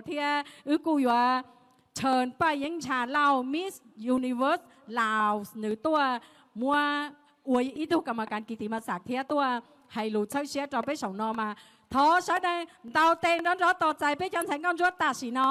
Thiab wb kuj yuav tus Paj Yeeb Ntsha Lauj, Miss Universe Laos, nws tuaj muab ua ib tug kam mas kas kis tis mas xam thiab tuaj hais lus txhawb siab rau peb saum no mas thov sawv daws ntaus tes nrov nrov tos txais peb cov ntxhais nkauj ntsuab tam sim no.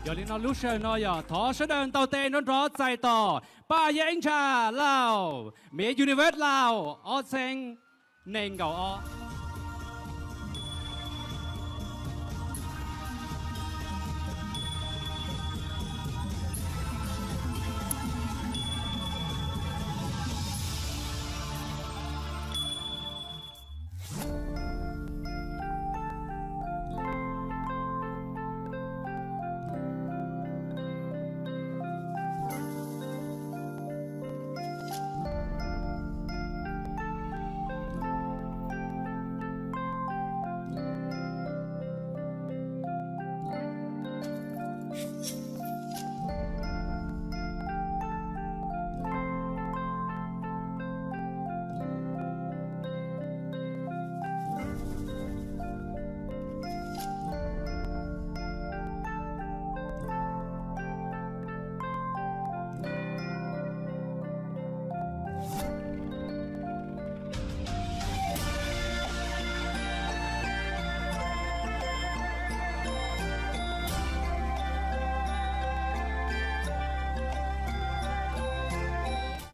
Yog li no lub sij hawm no yog thov sawv daws ntaus tes nrov nrov txais tos Paj Yeej Tshaj Lauj, Miss Universe Laus ob txheeb nees nkaum ob.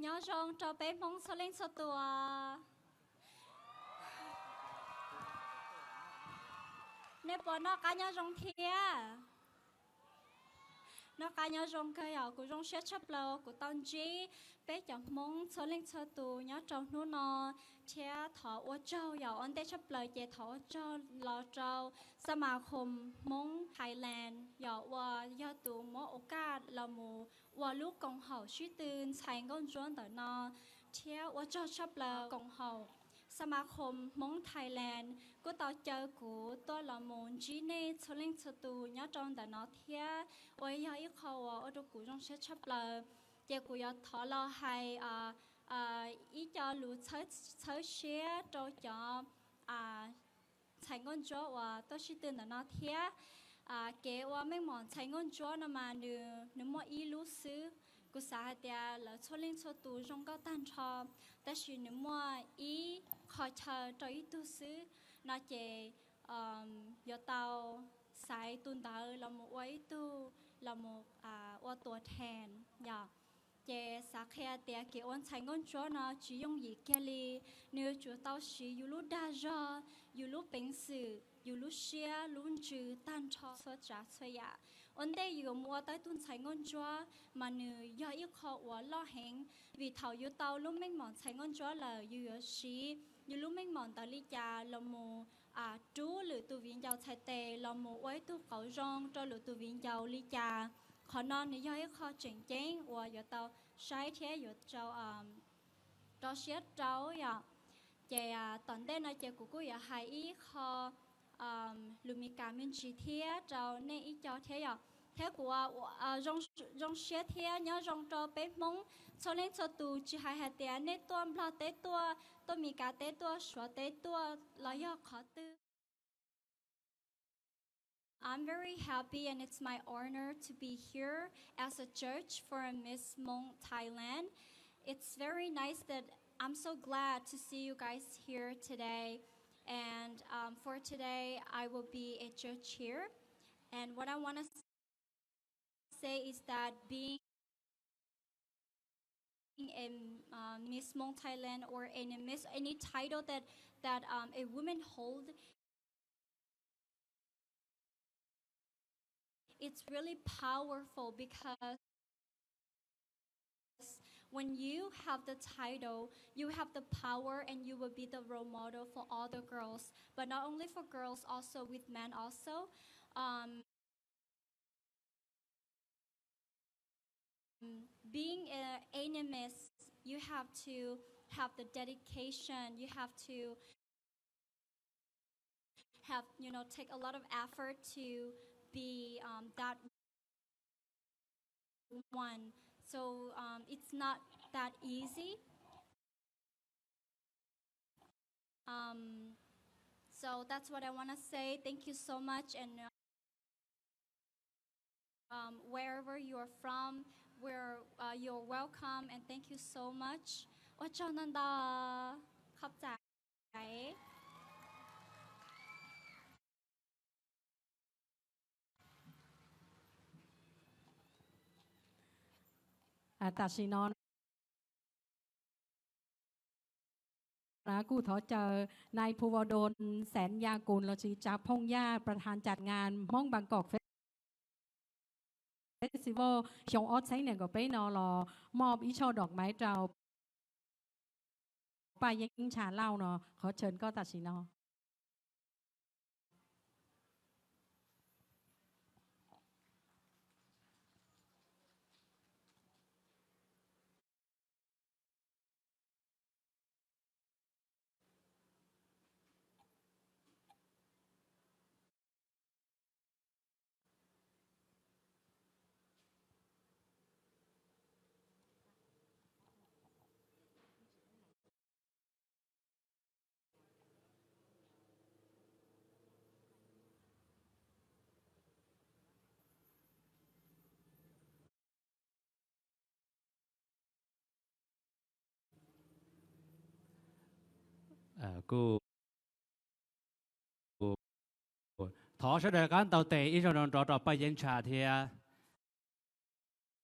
Nyob zoo rau peb Hmoob txhua leej txhua tus. Nej puas noj qab nyob zoo thiab? Noj qab nyob zoo kawg yom, kuv zoo siab tshaj plaws kuv tau ntsib peb cov Hmoob txhua leej txhua tus nyob rau hnub no, thiab thov ua tsaug yom, ua ntej tshaj plaws ces thov ua tsaug los rau Xab Mas Khom Hmoob Thailand yom, uas yog tus muab ua kaj los mus ua lub koom haum sib tw ntxhais nkauj ntsuab ntawm no, thiab ua tsaug tshaj plaws koom haum Xab Mas Khom Hmoob Thailand kuj tau caw kuv tuaj los mus ntsib nej txhua leej txhua tus nyob rau ntawm no thiab, uas yog ib qho uas ua rau kuv zoo siab tshaj plaws. Ces kuv yuav thov los hais ib co lus txhawb siab rau cov ntxhais nkauj ntsuab uas tuaj sib tw ntawm no thiab. Kev ua meej mom ntxhais nkauj ntsuab no mas nws, nws muaj ib lub xwb. Kuv xav hais tias lawv txhua leej txhua tus zoo nkauj tag nrho, tab sis nws muaj ib qho chaw rau ib tug xwb. No ces yuav tau xaiv tus ntawd los mus ua ib tug, los mus ua tuam thees yom. Ces xav qhia tias kev ua ntxhais nkauj ntsuab no tsis yooj yim kiag li, nws yuav tsum tau siv yus lub dag zog, yus lub peev xwm, yus lub siab lub ntsws tag nrho txhua tsav txhua yam. Ua ntej yus yuav mus ua tau ib tug ntxhais nkauj ntsuab mas nws yog ib qho uas loj heev, vim thaum yus tau lub meej mom ntxhais nkauj ntsuab lawm yus yuav siv yus lub meej mom ntawd li cas los mus rub lwm tus viv ncaus txhais tes los mus ua ib tug qauv zoo rau lwm tus viv ncaus li cas. Qhov no nws yog ib qho tseem ceeb uas yuav tau saib thiab yuav tau rau siab rau yom. Ces tom ntej no ces kuv kuj yuav hais ib qho lus Mis Kas me ntsis thiab rau nej ib co thiab yom. Thiab kuv zoo siab thiab nyob zoo rau peb Hmoob txhua leej txhua tus, tsis hais hais tias nej tuaj Nplog teb tuaj, tuaj Mis Kas teb tuaj, Suav teb tuaj los yog qhov twg. I'm very happy and it's my honor to be here as a judge for Miss Hmong Thailand. It's very nice that I'm so glad to see you guys here today. And um, for today, I will be a judge here. And what I want to say is that being a uh, Miss Hmong Thailand or any Miss, any title that that um, a woman hold, it's really powerful because when you have the title, you have the power and you will be the role model for all the girls, but not only for girls, also with men also. Um, being an animist, you have to have the dedication, you have to have, you know, take a lot of effort to be um, that one. So um, it's not that easy. Um, so that's what I want to say. Thank you so much, and uh, um, wherever you are from, where uh, You're welcome and thank you so much. Ua tsaug ntau ntau. Khop txais. Tam sim no na kuj thov caw nai phu vo doon xeev ya kus los sis tsav phooj yaj pra tha cam ngas Hmoob Bangkok Festival xyoo ob txheeb nees nkaum peb no los moj ib tsho dom maiv rau Paj Yeeb Ntsha Lauj no, qhov chaw koj tam sim no. Kuv thov sawv daws rov qab ntaus tes ib zaug nrov nrov rau Paj Yeeb Ntsha thiab.